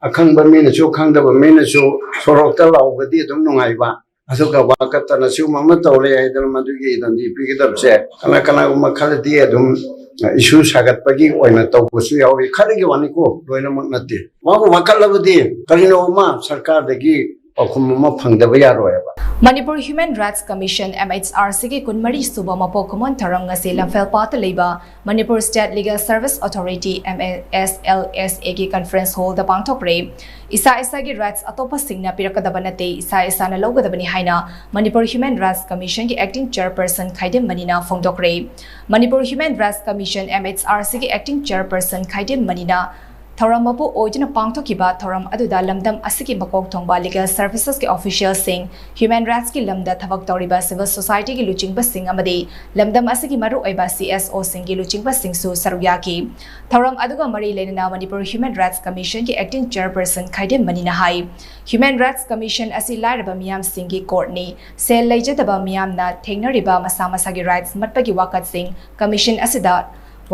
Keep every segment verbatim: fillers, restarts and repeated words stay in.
ꯑꯈꯪꯕ ꯃꯤꯅꯁꯨ ꯈꯪꯗꯕ ꯃꯤꯅꯁꯨ ꯁꯣꯔꯣꯛꯇ ꯂꯥꯎꯕꯗꯤ ꯑꯗꯨꯝ ꯅꯨꯡꯉꯥꯏꯕ, ꯑꯗꯨꯒ ꯋꯥꯀꯠꯇꯅ ꯁꯤꯒꯨꯝꯕ ꯑꯃ ꯇꯧꯔꯦ ꯍꯥꯏꯗꯅ ꯃꯗꯨꯒꯤ ꯗꯟꯗꯤ ꯄꯤꯒꯗꯕꯁꯦ ꯀꯅꯥ ꯀꯅꯥꯒꯨꯝꯕ ꯈꯔꯗꯤ ꯑꯗꯨꯝ ꯏꯁꯨ ꯁꯥꯒꯠꯄꯒꯤ ꯑꯣꯏꯅ ꯇꯧꯕꯁꯨ ꯌꯥꯎꯏ꯫ ꯈꯔꯒꯤ ꯋꯥꯅꯤꯀꯣ, ꯂꯣꯏꯅꯃꯛ ꯅꯠꯇꯦ꯫ ꯃꯥꯕꯨ ꯋꯥꯀꯠꯂꯕꯗꯤ ꯀꯔꯤꯅꯣ ꯑꯃ ꯁꯔꯀꯥꯔꯗꯒꯤ ꯄꯥꯎꯈꯨꯝ ꯑꯃ ꯐꯪꯗꯕ ꯌꯥꯔꯣꯏꯕ꯫ Manipur human rights commission, M H R C ꯒꯤ ꯀꯨꯟꯃꯔꯤ ꯁꯨꯕ ꯃꯄꯣꯛ ꯀꯨꯝꯑꯣꯟ ꯊꯧꯔꯝ ꯉꯁꯤ ꯂꯝꯐꯦꯜꯄꯥꯠꯇ ꯂꯩꯕ Manipur state legal service authority, M S L S A ꯒꯤ ꯀꯟꯐꯔꯦꯟꯁ ꯍꯣꯜꯗ ꯄꯥꯡꯊꯣꯛꯈ꯭ꯔꯦ꯫ ꯏꯁꯥ ꯏꯁꯥꯒꯤ ꯔꯥꯏꯠꯁ ꯑꯇꯣꯞꯄꯁꯤꯡꯅ ꯄꯤꯔꯛꯀꯗꯕ ꯅꯠꯇꯦ, ꯏꯁꯥ ꯏꯁꯥꯅ ꯂꯧꯒꯗꯕꯅꯤ ꯍꯥꯏꯅ ꯃꯅꯤꯄꯨꯔ ꯍ꯭ꯌꯨꯃꯦꯟ ꯔꯥꯏꯠꯁ ꯀꯃꯤꯁꯟꯒꯤ ꯑꯦꯛꯇꯤꯡ ꯆꯦꯌꯔꯄꯔꯁꯟ ꯈꯥꯏꯗꯦꯝ ꯃꯅꯤꯅ ꯐꯣꯡꯗꯣꯛꯈ꯭ꯔꯦ꯫ Manipur human rights commission, M H R C ꯒꯤ ꯑꯦꯛꯇꯤꯡ ꯆꯦꯌꯔꯄꯔꯁꯟ ꯈꯥꯏꯗꯦꯝ ꯃꯅꯤꯅ ꯊꯧꯔꯝ ꯃꯄꯨ ꯑꯣꯏꯗꯨꯅ ꯄꯥꯡꯊꯣꯛꯈꯤꯕ ꯊꯧꯔꯝ ꯑꯗꯨꯗ ꯂꯝꯗꯝ ꯑꯁꯤꯒꯤ ꯃꯀꯣꯛ ꯊꯣꯡꯕ ꯂꯤꯒꯦꯜ ꯁꯔꯚꯤꯁꯦꯁꯀꯤ ꯑꯣꯐꯤꯁꯤꯌꯦꯜꯁꯤꯡ, ꯍ꯭ꯌꯨꯃꯦꯟ ꯔꯥꯏꯠꯁꯀꯤ ꯂꯝꯗ ꯊꯕꯛ ꯇꯧꯔꯤꯕ ꯁꯤꯚꯤꯜ ꯁꯣꯁꯥꯏꯇꯤꯒꯤ ꯂꯨꯆꯤꯡꯕꯁꯤꯡ ꯑꯃꯗꯤ ꯂꯝꯗꯝ ꯑꯁꯤꯒꯤ ꯃꯔꯨꯑꯣꯏꯕ C S O ꯁꯤꯡꯒꯤ ꯂꯨꯆꯤꯡꯕꯁꯤꯡꯁꯨ ꯁꯔꯨꯛ ꯌꯥꯈꯤ꯫ ꯊꯧꯔꯝ ꯑꯗꯨꯒ ꯃꯔꯤ ꯂꯩꯅꯅ ꯃꯅꯤꯄꯨꯔ ꯍ꯭ꯌꯨꯃꯦꯟ ꯔꯥꯏꯠꯁ ꯀꯃꯤꯁꯟꯒꯤ ꯑꯦꯛꯇꯤꯡ ꯆꯦꯌꯔꯄꯔꯁꯟ ꯈꯥꯏꯗꯦꯝ ꯃꯅꯤꯅ ꯍꯥꯏ, ꯍ꯭ꯌꯨꯃꯦꯟ ꯔꯥꯏꯠꯁ ꯀꯃꯤꯁꯟ ꯑꯁꯤ ꯂꯥꯏꯔꯕ ꯃꯤꯌꯥꯝꯁꯤꯡꯒꯤ ꯀꯣꯔꯠꯅꯤ꯫ ꯁꯦꯜ ꯂꯩꯖꯗꯕ ꯃꯤꯌꯥꯝꯅ ꯊꯦꯡꯅꯔꯤꯕ ꯃꯁꯥ ꯃꯁꯥꯒꯤ ꯔꯥꯏꯠꯁ ꯃꯠꯄꯒꯤ ꯋꯥꯀꯠꯁꯤꯡ ꯀꯃꯤꯁꯟ ꯑꯁꯤꯗ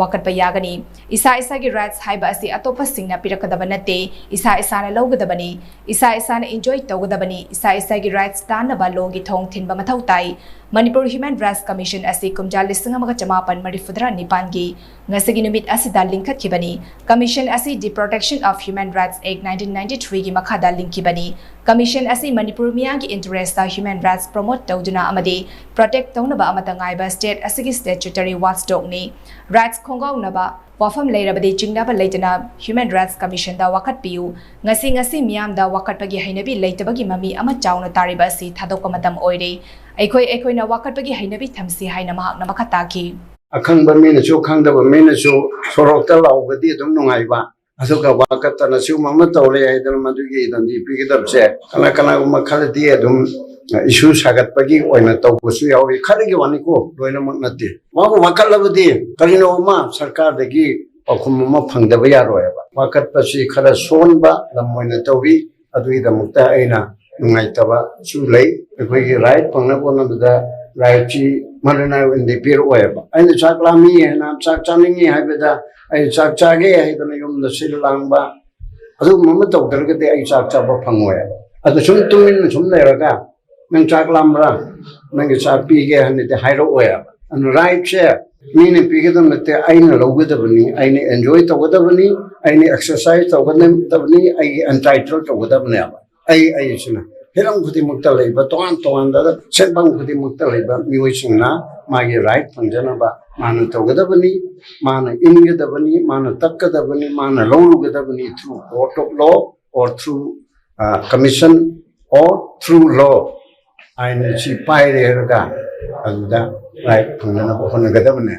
ꯋꯥꯀꯠꯄ ꯌꯥꯒꯅꯤ꯫ ꯏꯁꯥ ꯏꯁꯥꯒꯤ ꯔꯥꯏꯠꯁ ꯍꯥꯏꯕ ꯑꯁꯤ ꯑꯇꯣꯞꯄꯁꯤꯡꯅ ꯄꯤꯔꯛꯀꯗꯕ ꯅꯠꯇꯦ, ꯏꯁꯥ ꯏꯁꯥꯅ ꯂꯧꯒꯗꯕꯅꯤ, ꯏꯁꯥ ꯏꯁꯥꯅ ꯏꯟꯖꯣꯏ ꯇꯧꯒꯗꯕꯅꯤ, ꯏꯁꯥ ꯏꯁꯥꯒꯤ ꯔꯥꯏꯠꯁ ꯇꯥꯟꯅꯕ ꯂꯣꯒꯤ ꯊꯣꯡ ꯊꯤꯟꯕ ꯃꯊꯧ ꯇꯥꯏ꯫ ꯃꯅꯤꯄꯨꯔ ꯍ꯭ꯌꯨꯃꯦꯟ ꯔꯥꯏꯠꯁ ꯀꯃꯤꯁꯟ ꯑꯁꯤ ꯀꯨꯝꯖꯥ ꯂꯤꯁꯤꯡ ꯑꯃꯒ ꯆꯃꯥꯄꯟ ꯃꯔꯤꯐꯨꯇꯔꯥ ꯅꯤꯄꯥꯟꯒꯤ ꯉꯁꯤꯒꯤ ꯅꯨꯃꯤꯠ ꯑꯁꯤꯗ ꯂꯤꯡꯈꯠꯈꯤꯕꯅꯤ꯫ ꯀꯃꯤꯁꯟ ꯑꯁꯤ The Protection of Human Rights Act nineteen ninety three ꯒꯤ ꯃꯈꯥꯗ ꯂꯤꯡꯈꯤꯕꯅꯤ꯫ ꯀꯃꯤꯁꯟ ꯑꯁꯤ ꯃꯅꯤꯄꯨꯔ ꯃꯤꯌꯥꯝꯒꯤ ꯏꯟꯇꯔꯦꯁꯇ ꯍ꯭ꯌꯨꯃꯦꯟ ꯔꯥꯏꯠꯁ ꯄ꯭ꯔꯣꯃꯣꯠ ꯇꯧꯗꯨꯅ ꯑꯃꯗꯤ ꯄ꯭ꯔꯣꯇꯦꯛ ꯇꯧꯅꯕ ꯑꯃꯠꯇ ꯉꯥꯏꯕ ꯁ꯭ꯇꯦꯠ ꯑꯁꯤꯒꯤ ꯁ꯭ꯇꯦꯆꯨꯇꯔꯤ ꯋꯥꯆꯗꯣꯒꯅꯤ꯫ ꯔꯥꯏꯠꯁ ꯈꯣꯡꯒꯥꯎꯅꯕ ꯋꯥꯐꯝ ꯂꯩꯔꯕꯗꯤ ꯆꯤꯡꯅꯕ ꯂꯩꯇꯅ ꯍ꯭ꯌꯨꯃꯦꯟ ꯔꯥꯏꯠꯁ ꯀꯃꯤꯁꯟꯗ ꯋꯥꯀꯠꯄꯤꯌꯨ꯫ ꯉꯁꯤ ꯉꯁꯤ ꯃꯤꯌꯥꯝꯗ ꯋꯥꯀꯠꯄꯒꯤ ꯍꯩꯅꯕꯤ ꯂꯩꯇꯕꯒꯤ ꯃꯃꯤ ꯑꯃ ꯆꯥꯎꯅ ꯇꯥꯔꯤꯕ ꯑꯁꯤ ꯊꯥꯗꯣꯛꯄ ꯃꯇꯝ ꯑꯣꯏꯔꯦ꯫ ꯑꯩꯈꯣꯏ ꯑꯩꯈꯣꯏꯅ ꯋꯥꯀꯠꯄꯒꯤ ꯍꯩꯅꯕꯤ ꯊꯝꯁꯤ ꯍꯥꯏꯅ ꯃꯍꯥꯛꯅ ꯃꯈꯥ ꯇꯥꯈꯤ꯫ ꯑꯈꯪꯕ ꯃꯤꯅꯁꯨ ꯈꯪꯗꯕ ꯃꯤꯅꯁꯨ ꯁꯣꯔꯣꯛꯇ ꯂꯥꯎꯕꯗꯤ ꯑꯗꯨꯝ ꯅꯨꯡꯉꯥꯏꯕ, ꯑꯗꯨꯒ ꯋꯥꯀꯠꯇꯅ ꯁꯤꯒꯨꯝꯕ ꯑꯃ ꯇꯧꯔꯦ ꯍꯥꯏꯗꯅ ꯃꯗꯨꯒꯤ ꯗꯟꯗꯤ ꯄꯤꯒꯗꯕꯁꯦ ꯀꯅꯥ ꯀꯅꯥꯒꯨꯝꯕ ꯈꯔꯗꯤ ꯑꯗꯨꯝ ꯏꯁꯨ ꯁꯥꯒꯠꯄꯒꯤ ꯑꯣꯏꯅ ꯇꯧꯕꯁꯨ ꯌꯥꯎꯏ꯫ ꯈꯔꯒꯤ ꯋꯥꯅꯤꯀꯣ, ꯂꯣꯏꯅꯃꯛ ꯅꯠꯇꯦ꯫ ꯃꯥꯕꯨ ꯋꯥꯀꯠꯂꯕꯗꯤ ꯀꯔꯤꯅꯣ ꯑꯃ ꯁꯔꯀꯥꯔꯗꯒꯤ ꯄꯥꯎꯈꯨꯝ ꯑꯃ ꯐꯪꯗꯕ ꯌꯥꯔꯣꯏꯕ꯫ ꯋꯥꯀꯠꯄꯁꯤ ꯈꯔ ꯁꯣꯟꯕ ꯂꯝ ꯑꯣꯏꯅ ꯇꯧꯏ꯫ ꯑꯗꯨꯒꯤꯗꯃꯛꯇ ꯑꯩꯅ ꯅꯨꯡꯉꯥꯏꯇꯕꯁꯨ ꯂꯩ꯫ ꯑꯩꯈꯣꯏꯒꯤ ꯔꯥꯏꯠ ꯐꯪꯅꯕ ꯍꯣꯠꯅꯕꯗ ꯔꯥꯏꯠꯁꯤ ꯃꯔꯨ ꯅꯥꯏ ꯑꯣꯏꯅꯗꯤ ꯄꯤꯔꯛꯑꯣꯏꯕ꯫ ꯑꯩꯅ ꯆꯥꯛ ꯂꯥꯝꯃꯤ ꯍꯥꯏꯅ, ꯆꯥꯛ ꯆꯥꯅꯤꯡꯉꯤ ꯍꯥꯏꯕꯗ ꯑꯩ ꯆꯥꯛ ꯆꯥꯒꯦ ꯍꯥꯏꯗꯅ ꯌꯨꯝꯗ ꯁꯤꯜ ꯂꯥꯡꯕ, ꯑꯗꯨꯒꯨꯝꯕ ꯑꯃ ꯇꯧꯗ꯭ꯔꯒꯗꯤ ꯑꯩ ꯆꯥꯛ ꯆꯥꯕ ꯐꯪꯉꯣꯏ꯫ ꯑꯗꯨ ꯁꯨꯝ ꯇꯨꯃꯤꯟꯅ ꯁꯨꯝ ꯂꯩꯔꯒ, "ꯅꯪ ꯆꯥꯛ ꯂꯥꯝꯕ꯭ꯔꯥ? ꯅꯪꯒꯤ ꯆꯥꯛ ꯄꯤꯒꯦ" ꯍꯥꯏꯅꯗꯤ ꯍꯥꯏꯔꯛꯑꯣꯏꯕ꯫ ꯑꯗꯨꯅ right ꯁꯦ ꯃꯤꯅ ꯄꯤꯒꯗꯕ ꯅꯠꯇꯦ, ꯑꯩꯅ ꯂꯧꯒꯗꯕꯅꯤ, ꯑꯩꯅ enjoy ꯇꯧꯒꯗꯕꯅꯤ, ꯑꯩꯅ exercise ꯇꯧꯒꯗꯕꯅꯤ, ꯑꯩꯒꯤ entitle ꯇꯧꯒꯗꯕꯅꯦꯕ꯫ ꯑꯩ ꯑꯩꯁꯤꯅ ꯍꯤꯔꯝ ꯈꯨꯗꯤꯡꯃꯛꯇ ꯂꯩꯕ, ꯇꯣꯉꯥꯟ ꯇꯣꯉꯥꯟꯕ ꯁꯦꯟꯐꯝ ꯈꯨꯗꯤꯡꯃꯛꯇ ꯂꯩꯕ ꯃꯤꯑꯣꯏꯁꯤꯡꯅ ꯃꯥꯒꯤ right ꯐꯪꯖꯅꯕ ꯃꯥꯅ ꯇꯧꯒꯗꯕꯅꯤ, ꯃꯥꯅ ꯏꯟꯒꯗꯕꯅꯤ, ꯃꯥꯅ ꯇꯛꯀꯗꯕꯅꯤ, ꯃꯥꯅ ꯂꯧꯔꯨꯒꯗꯕꯅꯤ, through court of law or through commission or through law꯫ ꯑꯥꯏꯟ ꯑꯁꯤ ꯄꯥꯏꯔꯦ ꯍꯥꯏꯔꯒ ꯑꯗꯨꯗ right ꯐꯪꯅꯅꯕ ꯍꯣꯠꯅꯒꯗꯕꯅꯦ꯫